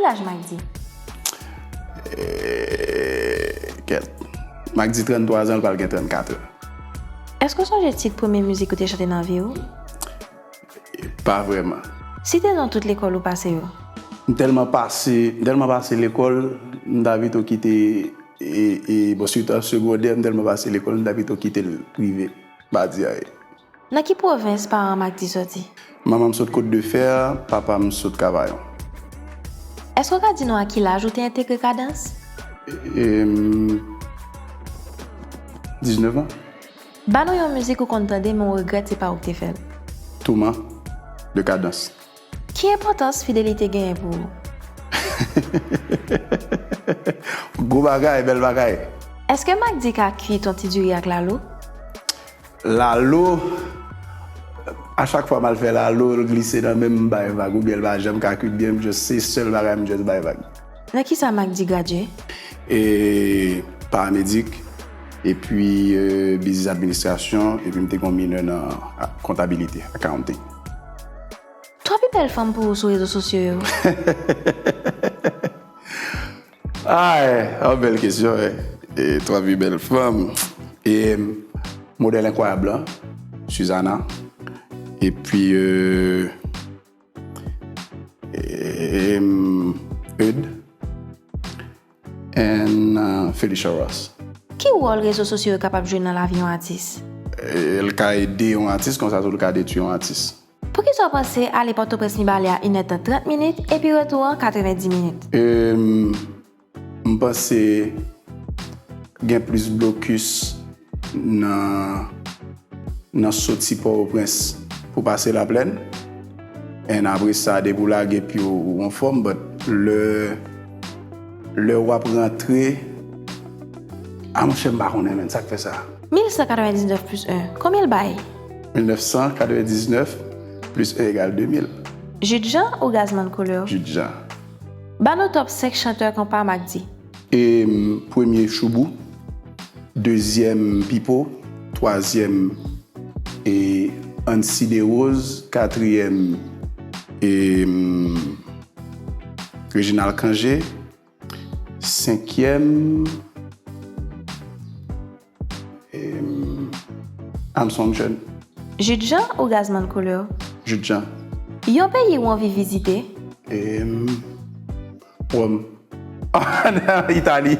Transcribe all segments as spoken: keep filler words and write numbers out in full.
Ki laj Mack D? Eh, kèt. Mack D trannntwa zan, l pral gen trannkat an. Èske w sonje tit premye mizik ou te chante nan vi w? Pa vrèman. Site non tout lekòl ou pase yo. M tèlman pase, m tèlman pase lekòl, m ta pito kite e, e, bon, switan segondè, m tèlman pase lekòl, m ta pito kite l prive. M pa di anyen. Nan ki pwovens paran Mack D soti? Manman m sot Côte de Fer, papa m sot Kavayon. Èske w ka di nou a ki laj ou te entegre Kadans? E, m, diznèf an. Ba nou yon mizik ou konn tande men w regrèt se pa ou k te fè l. Touman de Kadans. Ki enpòtans fidelite genyen pou ou? Gwo bagay, bèl bagay. Èske Mack D ka kwit yon ti diri ak lalo? Lalo, a chak fwa m al fè lalo, l glise nan men m, m bay vag, oubyen l pa janm ka kwit byen, m just, se sèl bagay m just bay vag. Nan kisa Mack D gradye? E paramedik, epi e, biznis administrasyon, epi m te gen minè nan a, kontabilite, accounting. Twa pi bèl fanm pou ou sou rezo sosyo yo? Ay, yon bèl kesyon, wi. E, twa pi bèl fanm. E, modèl enkwayab lan, Suzanna. Epi, e, e, Eude. And uh, Felicia Ross. Ki wòl rezo sosyo yo kapab jwe nan lavi yon atis? E, l ka ede yon atis, konsa tou l ka detwi yon atis. Poukisa w panse ale Pòtoprens Mibalè a inèdtan trant minit epi retou an katrevendis minit? E, m panse gen plis blokis nan, nan soti Pòtoprens pou pase Laplèn. And apre sa, depi w lage pye w, w anfòm, but lè, lè w ap rantre, a monchè, m pa konnen, menn, sa k fè sa? Mil san katrevendiznèf plis en, konbyen l bay? Mil nèf san katrevendiznèf plis en egal de mil. Jude Jean ou Gazman Couleur? Jude Jean. Ba nou top senk chantè konpa Mack D. E, m, premye Shoubou, dezyèm Pipo, twazyèm e, Ancy Desroses, katriyèm e, m, Reginald Cangé, senkyèm e, m, Armstrong Jeune. Jude Jean ou Gazman Couleur? Jude Jean. Yon peyi ou anvi vizite? E, m, Wòm. Itali.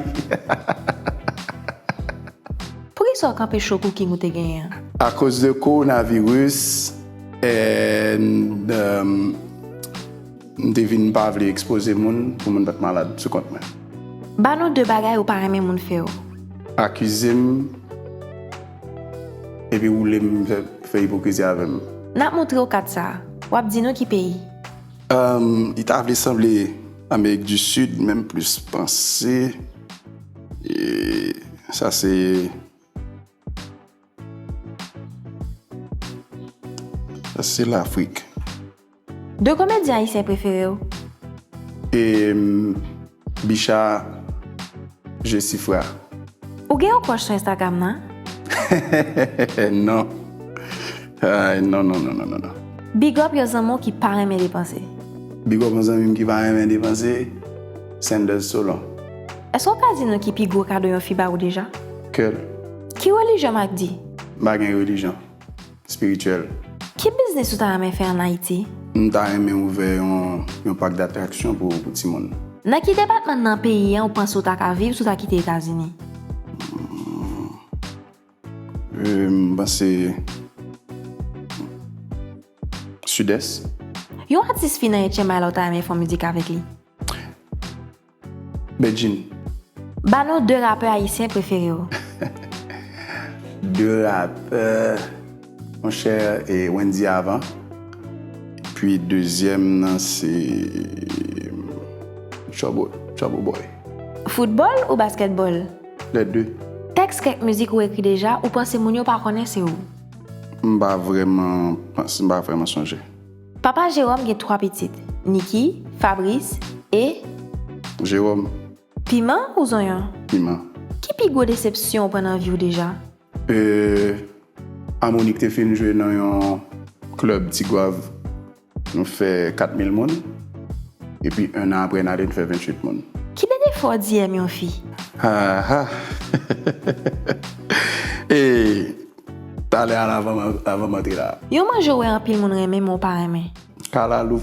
Poukisa w kanpe show cooking ou te genyen an? Akoz de kowonaviris, and, um, m te vin pa vle ekspoze moun pou moun pa t malad sou kont mwen. Ba nou de bagay ou pa renmen moun fè w. Akize m, epi woule m fè, fè ipokrizi avè m. N ap montre w kat sa a. W ap di nou ki peyi. Um, li ta vle sanble Amerik di Sid, men m plis panse, e, sa se, sa se Lafrik. De komedyen ayisyen prefere w? E, m, Bicha, Jesifra. Ou gen yon crush sou Instagram nan? Non. Ay, non, non, non, non, non, non. Big up yon zanmi w ki pa renmen depanse. Big up yon zanmi m ki pa renmen depanse, Sanders Solon. Èske w ka di nou ki pi gwo kado yon fi ba ou deja? Kè l. Ki relijyon Mack D? M pa gen relijyon. Espirityèl. Ki biznis ou ta renmen fè ann Ayiti? M ta renmen ouvè yon, yon pak datraksyon pou, pou timoun. Nan ki depatman nan peyi an ou panse w ta ka viv si w ta kite Etazini? E, m panse Sidès. Yon atis fi nan Etchen Bay la ou ta renmen fè yon mizik avèk li? Bedjine. Ba nou de rapè ayisyen prefere w. De rapè, monchè, e Wendy Avant. Epi dezyèm nan se Trouble, Trouble Boy. Foutbòl ou baskètbòl? Lè de. Tèks kèk mizik ou ekri deja ou panse moun yo pa konnen se ou? M pa vrèman panse, m pa vrèman sonje. Papa Jewòm gen twa pitit, Niki, Fabrice e Jewòm. Piman ou zonyon? Piman. Ki pi gwo desepsyon ou pran nan vi w deja? E, Amonik te fin jwe nan yon klèb Tigwav. Nou fè kat mil moun. Epi en an apre Nadine fè venntuit moun. Ki de defo D M yon fi? Aha. E talè a la avan avan m antre la. Yon manje w wè anpil moun renmen men w pa renmen. Kalalou